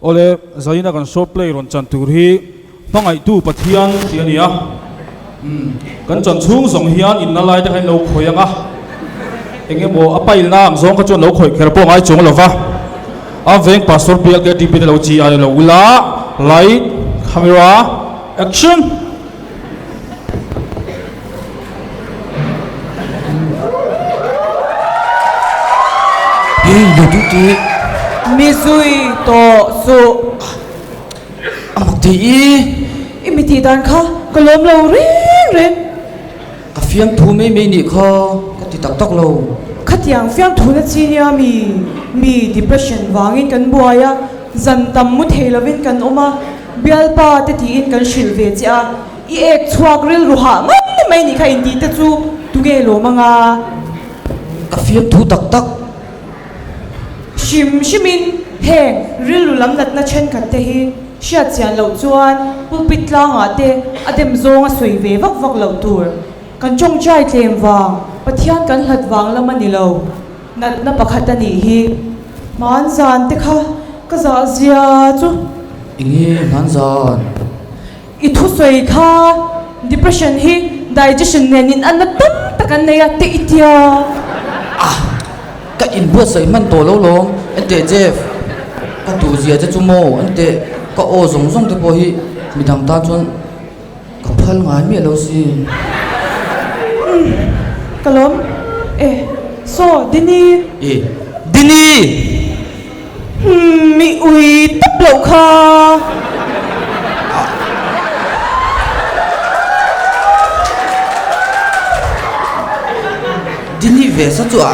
Awle, Zaina kan short play rawn chan tur hi Hmangaihtu Pathian tih a ni a. Umm, kan chan chhung zawng hian inna lai te kha in lo khawih ang a, eng emaw a pailna ang zawng kha chuan lo khawih kher pawh ngai chuang lo va. A veng Pastor BLKTP te lo chi ai lo ula, light, camera, action! Hei lo duh teh. Mi zui tawh suh. A mak thei i. I mi tih dan kha ka lawm lo reng reng. Ka fiamthu mai mai nih kha ka ti tak tak lo. Khatiang fiamthu na chi nia mi mi depression vangin kan buai a, zan tam mu thei lovin kan awm a, bialpa te tiin kan hrilh ve che a. I ek chhuak rilru hah mai mai nih kha intih te chu tunge lawm anga? Ka fiamthu tak tak. Hrim hrimin heng rilru lam natna thenkhat te hi hriat chian loh chuan pulpit tlangah te a dem zawng a sawi ve vak vak loh tur. Kan tawngtai tlem vang, Pathian kan hlat vang lam a ni lo. Natna pakhat a nih hi. Hmanzan te kha ka zah zia chu. Enge hmanzan? I thusawi kha depression hi digestion nen in anna tam tak an nei a te i tia. Ah! Ka inbuatsaih hman tawh lo lawm, enteh Jeff, ka duh zia che chu maw, enteh ka aw zawng zawng te pawh hi midang tan chuan ka phal ngai miah lo si. Umm, ka lawm e, saw Dini. E, Dini! Umm, mi ui tawp loh kha. Dini ve sa chu a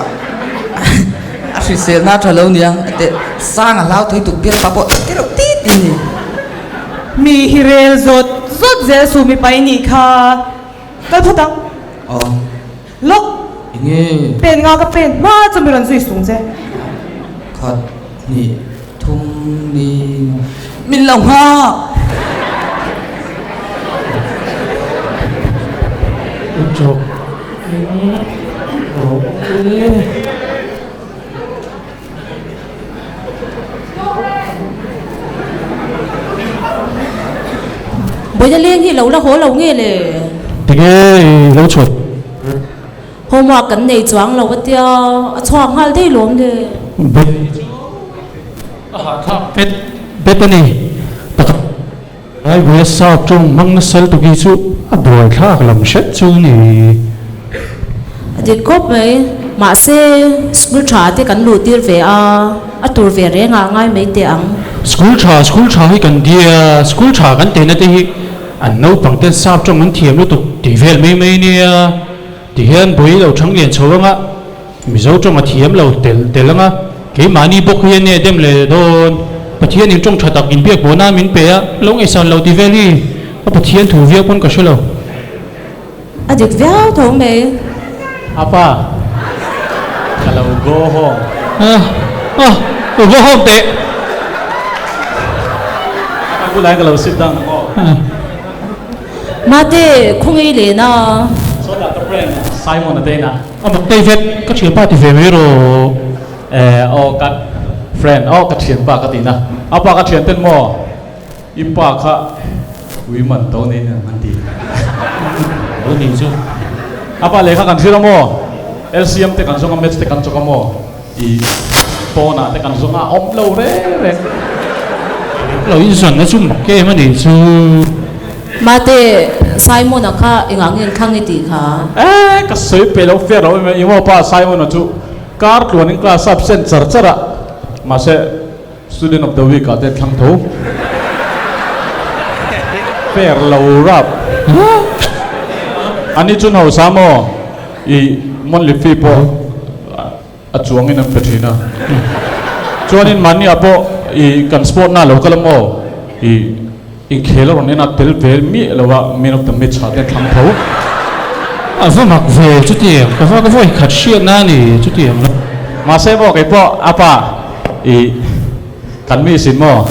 a hriselna a tha lo niang a teh sang a hlau thei tuk bial pa pawh te reuh tit a ni. Mi hi rel zawt zawt zel su mipa i nih kha. Kal phawt ang. Aw. Lawk! Enge? Pen nga ka pen hma chu mi rawn zui sung che. Khat, hnih, thum, ni, min lo nghak! Chawk eng rawh e. Bawihna leng hi lo la haw lo nge le? Tinge i lo chhuat? Homework kan nei chuang lo a tia, a chhuak nghal daih lawm le. Bawihna hi chu a hahthlak pet pet a ni. Pakhat Bible a sap tawng hmang nasa lutuk hi chu a buaithlak lam hret chu a ni. A dik khawp mai. Mahse, school tha te kan luh tir ve a, a tur ve reng ah ngai mai teh ang. School tha, school tha hi kan dia, school tha kan tehna te hi an naupang ten sap tawng an thiam lutuk tih vel mai mai nia. Tihian bui lo thang lian chho anga Mizo tawng a thiam lo tel tel anga keimahni bawk hi a nia dem leh dawn. Pathian in tawng tha tak inbiak pawh nan min pe a, lo ngaihsan lo ti vel hi a Pathian thu viau pawn ka hre lo. A dik viau tho mai. Apa, ka lo go home. Ah, ah, lo go home teh. Apa bulah ka lo sit down ang aw. Mate, khawngaih leh na. Sawtah ka friend Simon a te na. A mak tei vet, ka thianpa ti ve mai rawh. Eh, aw ka friend, aw ka thianpa ka ti na. A pa ka thian ten maw, i pa kha ui man to nei nen an ti. Lo ni chu. A pa lehkha kan zir a maw, LCM te kan zawng a, Maths te kan chawk a maw, i pawnah te kan zawng a, awm lo reng reng. Lo inzawn na chu mak em a ni chu. Mate, Simon-a kha engah nge thlang i tih kha? Eh, ka sawi pe lo fair lo em em, i maw pa Simon-a chu kar tluanin class a absent char char a, mahse student of the week ah te thlang tho. Fair lo rap. Ani chu hausa maw i monthly fee pawh a chuangin an pe thin a. Chuanin mahniah pawh i kan sport na lo kal a maw i inkhel a rawn en a tel ve miah lo a man of the match ah te an thlang tho. A va mak ve chutiang ka va ka vawi khat hriatna a ni chutiang lo. Mahse maw kei pawh a pa i kan miss in maw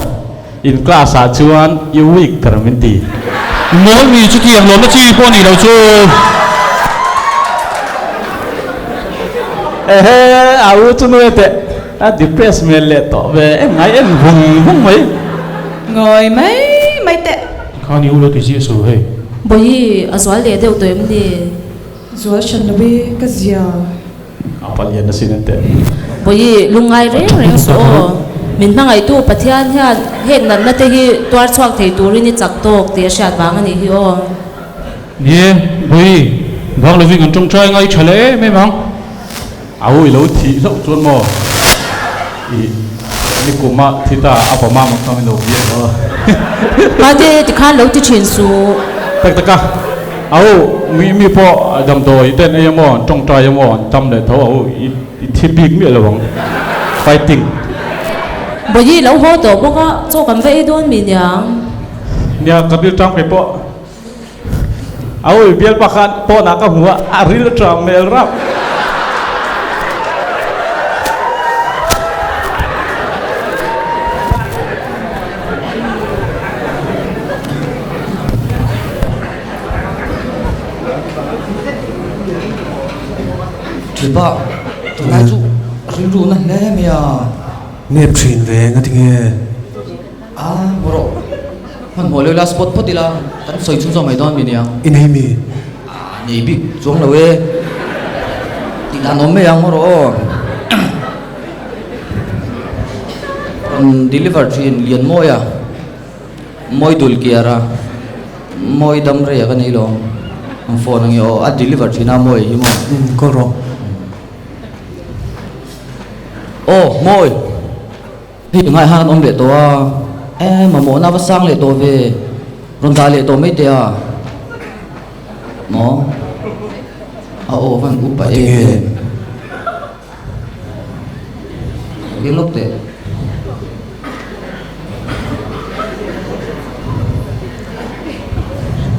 in class ah chuan i weak ber min ti. Mawl mi chutiang lawmna chi pawh ni lo chu. Ehe a u chu nue teh a depress hmel leh tawh ve em ngai en vung vung mai. Ngawi mai mai teh. Tikhan i u lo ti ziah suh hei. Bawihi, a zual leh deuh tawh em ni? Zual hran lo e, ka zia. A palian asin an teh. Bawihi, lungngai reng reng suh aw. Min hmangaihtu Pathian hian heng natna te hi tuar chhuak thei turin i chak tawk tih a hriat vang a nih hi aw. Ni e, Bawihi, bang lovin kan tawngtai ngai tha leh em em ang. Au i lo thih hlauh chuan maw i nikuma thi ta a pawma mak chuan min lo biak aw. Mate tikhan lo ti thin suh. Tak tak a, au mi mi pawh damdawi ten ei emaw an tawngtai emaw an tam leh tho au i thi bik miah lo ang. Fighting. Bawihi lo haw tawh bawk a, chaw kan va ei dawn mi niang. Nia ka bil tang kei pawh. Awi bialpa khan pawnah ka hmu a, a ril tang hmel rap. Thipa, tunlai chu rilru na hle mai a. Nep thin ve ngatinge? A, maw rawh. Hmanhmawh leh ila spot phawt ila kan sawi chhunzawm mai dawn mi nia. I nei mi? A nei bik chuang lo e. Tih dan awm mai ang maw rawh aw. Rawn deliver thin Lianmawi a, Mawi dul kiar a, Mawi dam rei a ka nei lo. Ang phone ange aw, a deliver thin a Mawi hi maw. Umm call rawh. Aw Mawi. Hei ngai han awm leh tawh a, e mamawhna va sang leh tawh ve, rawn dah leh tawh mai teh a, maw a aw van upa em em, keng lawk teh.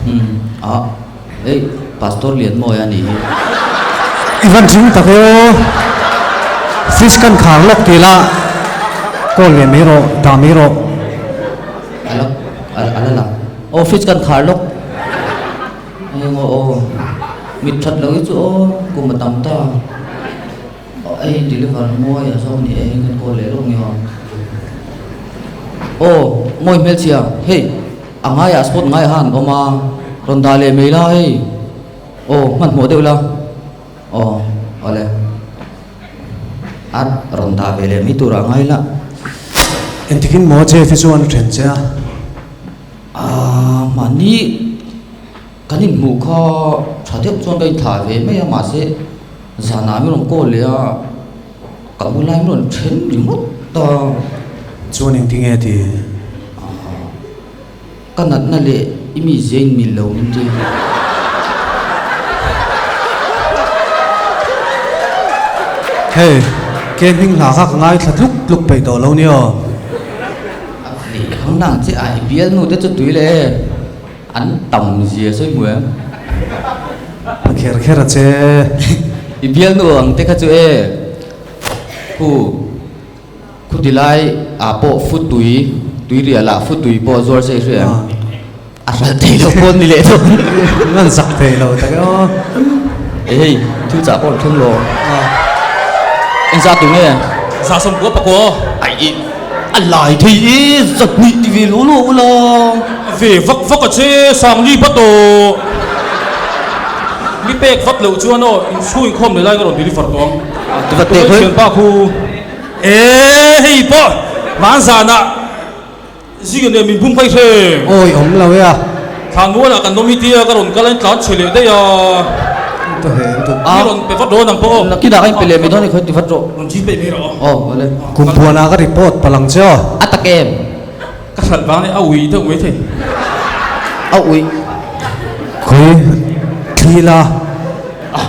Umm ah hei pastor Lianmawia a nih hi. I van thing tak e aw. Fish kan khar lawk tih la call leh mai rawh dah mai rawh. A la a la la aw fish kan khar lawk eng aw aw mit that lo hi chu aw kum a tam ta hei deliver mawi a zawk a ni e kan call leh lawk nge aw aw mawi hmelchhia hei. A ngaiah spot ngaiah han awm a, rawn dah leh mai la hei. Aw, hmanhmawh deuh la. Aw, awle. A rawn dah ve leh mai turah ngai la. Engtikin maw Jeff hi chuan a then che a? Aaa, mahni kan inhmuh kha tha deuh chuan ka inthlah ve mai a, mahse zanah min rawn call leh a, ka mu lai min rawn then ringawt ta. Chuan engtinge ti? Ka natna leh i mi zia in mil lo min ti. Hei, ke hming hla kha ka ngaithla tluk tluk peih tawh lo nia. A ve hang nang che a i bialnu te chu tui leh e, an tam zia sawi hmu em. A kher kher a che. I bialnu ang te kha chu e, khu. Khuti lai ah pawh futui, tuirial ah futui pawh zuar se i hria em? A hral thei lo pawh ni leh dawn. Ngan zak thei lo tak e aw. E hei, thil chah pawh an thleng lo. Engzah tu nge? 190 pakua. Ai i, a lai thei e, 200 ti ve lo lo ula. Ve vak vak a che, Sangli bat aw. Mi pek vat loh chuan aw, inchhung inkhawm leh lai ka rawn deliver tawh ang. Tiva teh Thianpa khu. E hei pawh hmanzanah zing nen min bum phei hre. Awi awm lo e a. Thlanmualah kan awm hi tia ka rawn kal a in tlan chhe leh daih a. To he to. Mi rawn pe vat dawn ang pawh aw. Nakinah ka in pe leh mai dawn a ni khawi ti vat rawh. Rawn G pay mai rawh aw. Aw awle. Kumpuanah ka report palh ang che aw. A tak em? Ka hralh vang nia a ui deuh mai thei. A ui. Khawi thli la. Ah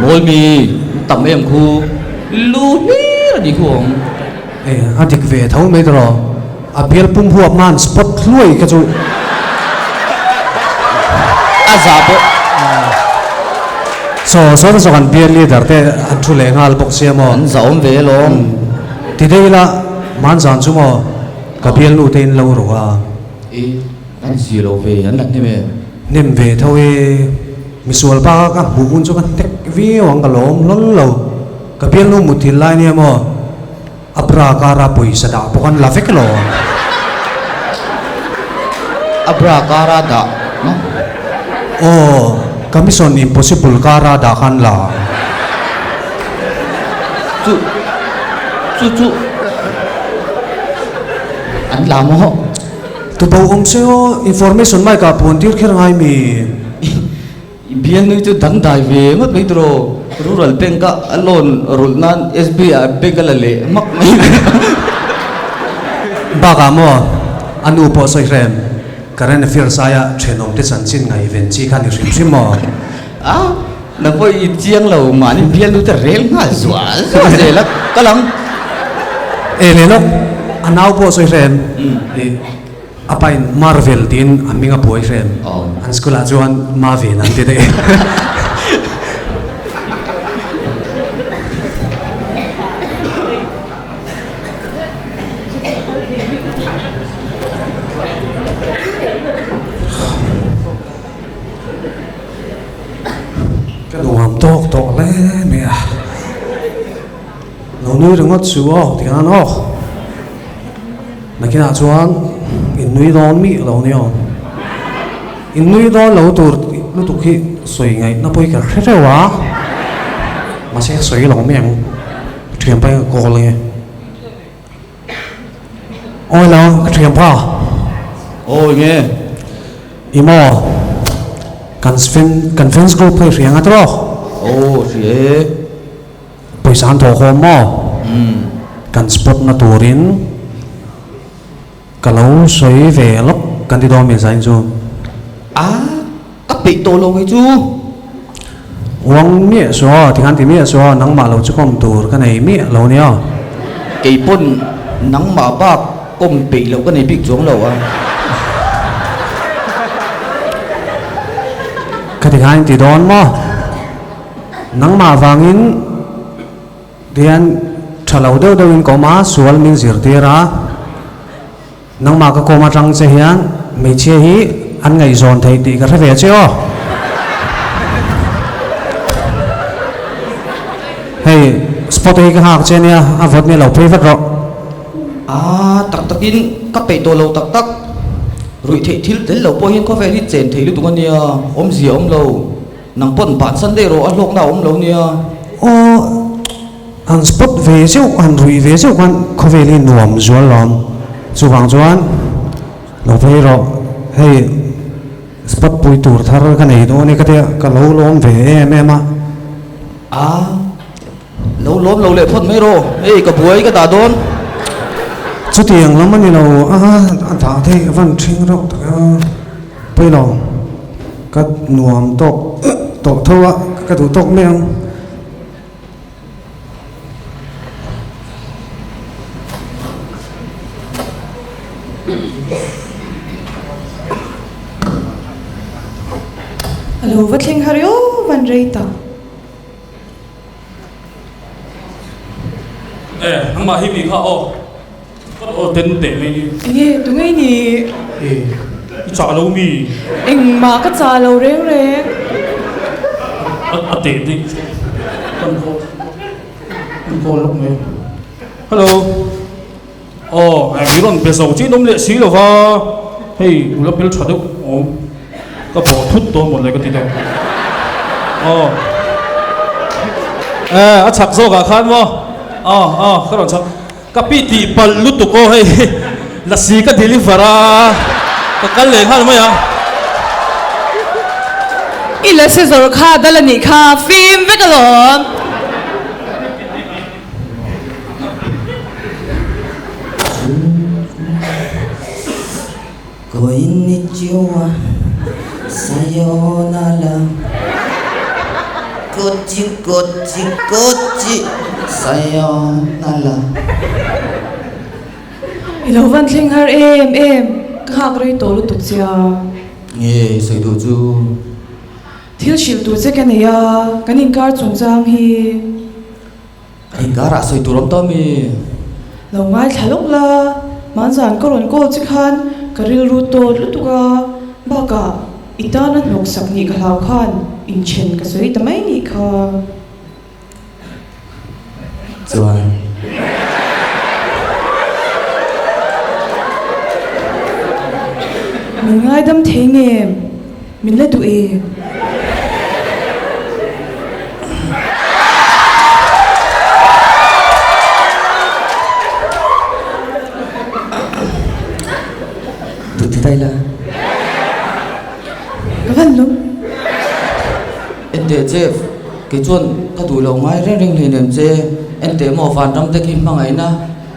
mawl mi tam em khu lu hlir a ni khu awm. E a dik ve tho mai tawh a bial pum huap hman spot hluai kha chu. A za pawh. Saw saw te zawk an bial leader te an thu leh nghal bawk sia maw. An za awm ve alawm. Ti deuh ila hmanzan chu maw. Ka bialnu te in lo rawh a. E, an zia lo ve, an la hnem e. Hnem ve tho e, misual bak a ka hmuh hun chu ka hnek viau ang ka lawm hlawl lo. Ka bialnu muthil lai nia maw, a bra kara pawisa dah pawh kan la vek lo ang. A bra kara dah maw? Aw, ka mission impossible kara dah khan la. Chu, chu chu an la maw? Tubo awm se aw, information mic ah puan tir kher ngai mi? I bialnui chu dangdai ve ngawt mai tiraw? Rural Bank a a loan rulh nan SBI bank a la leh hmak mai. Bakah maw a nu pawh sawi hrem current affairs aia thenawm te chanchin ngaihven chi kha ni hrim hrim maw? A, nang pawh i chiang lo mahni bialnu te rel nghal zual zual zel a, kal ang. E leh lawk, a nau pawh sawi hrem i. A pain Marvel tiin a hming a buai hrem. An school ah chuan Marvin an ti daih. Ka nuam tawk tawh hle mai a. Lo nui ringawt chu aw tikhan aw. Nakinah chuan in nui dawn mi lo ni aw. In nui dawn lo tur lutuk hi sawi ngaihna pawh hi ka hre reuh a. Mahse ka sawi lo mai ang. Ka thianpa hi ka call ange. Awi lo ka thianpa. Awi nge. I maw kan kan fans group kha i hria ngat rawh. Aw hria e. Pawisa an thawh khawm maw? Kan spot na turin ka lo sawi ve lawk kan ti dawn mi zain chu. A, ka peih tawh lo kei chu. Uang miah suh aw, tikhan ti miah suh aw, nangmah lo chu kawm tur ka nei miah lo nia. Kei pawn nangmah bak kawm peih loh ka nei bik chuang lo a. Ka tikhan in ti dawn maw? Nangmah vangin tihian tha lo deuh deuhin ka awm a, sual min zirtir a. Nangmah ka kawm atang che hian hmeichhia hi an ngaihzawn theih tih ka hre ve che aw. Hei spot hi ka nghak che nia, a vawt nia lo phei vat rawh. A tak takin ka peih tawh lo tak tak. Ruih theih thil tel lo pawh hian khawvel hi chen thei lutuk a nia, awmzia a awm lo. Nang pawn bansan daih rawh, a hlawkna a awm lo nia. Aw, han spot ve zeuh, han ruih ve zeuh khan khawvel hi nuam zual lawm. Chuvang chuan lo phei rawh, hei spot pui tur thar ka nei dawn e ka tia, ka lo lawm ve em em a. A, lo lawm lo leh phawt mai rawh, hei ka buai ka dah dawn. Chutiang lam a ni lo, a dah theih a van ṭhing reuh tak a, pawi lo. Ka nuam tawk tawh tho a, ka duh tawk mai ang. A lo va thleng har io van rei tak. E, nangmah hi mi kha aw. Aw ten teh mai ni. Enge tunge i nih? E, i chah lo mi? Engmah ka chah lo reng reng. A a teh daih chu. Kan call kan call lawk mai. Hello. Aw, mi rawn be zo chin awm leh si lo va. Hei nula hmel tha deuh awm. Ka bawh thut dawn mawle ka ti deuh. Aw. E, a chhak zawkah khan maw? Aw, aw, ka rawn chhak. Ka pi tih palh lutuk aw hei lasi ka deliver a ka kal leh nghal mai a. I lasi zawrh kha dal a nih kha fim vek alawm. Konnichiwa, sayonara, kochi kochi kochi, sayonara. I lo van thleng har em em, ka nghak rei tawh lutuk che a. Nge sawi duh chu? Thil hrilh tur che ka nei a, kan inkar chungchang hi. Engkarah sawi tur awm tawh mi? Lo ngaithla lawk la, hmanzan ka rawn call che khan ka rilru tawt lutuk a, bakah i tana hnawksak nih ka hlau khan inthen ka sawi ta mai nih kha. Chuan. Min ngaidam thei ngem? Min la duh em? Duh ti daih la. Ka van lawm. Enteh Jeff, kei chuan ka duh lo ngai reng reng hleinem che. Enteh maw vanram te khi hmangaihna,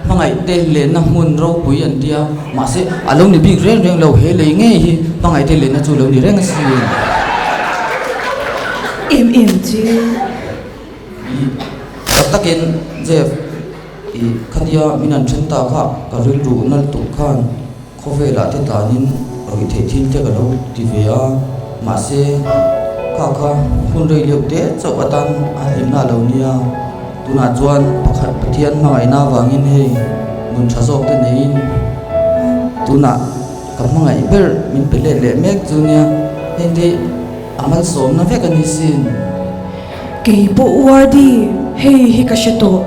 hmangaih te lenna hmun ropui an tia. Mahse, a lo ni bik reng reng lo, he lei ngei hi hmangaih te lenna chu lo ni reng asin. Em em che. Ih, tak takin Jeff, ih khatia min an then ta kha ka rilru nal tuk khan. Khawvelah te tlanin ruih theih thil te ka lo ti ve a, mahse kha kha hun rei leuh te chauh atan a hlimna a lo nia. Tunah chuan pakhat Pathian hmangaihna avangin hei nun tha zawk te neiin tunah ka hmangaih ber min pe let leh mek chu nia, heng te a malsawmna vek a ni sin. Kei pawh Wardi, hei hi ka hre tawh.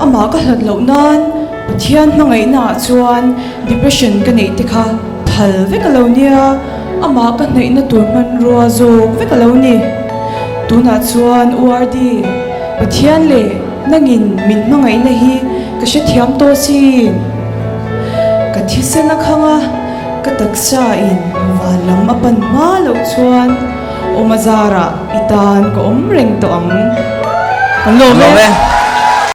Amah ka hlat loh nan Pathian hmangaihna ah chuan depression ka neih te kha phal vek a lo nia, amah ka hnaihna tur hmanrua zawk vek a lo ni. Tunah chuan URD, Pathian leh nangin min hmangaihna hi ka hrethiam tawh sin. Ka thisen a khang a, ka taksa in van lam a pan hma loh chuan awm a zarah i tan ka awm reng tawh ang. Kan lawm e.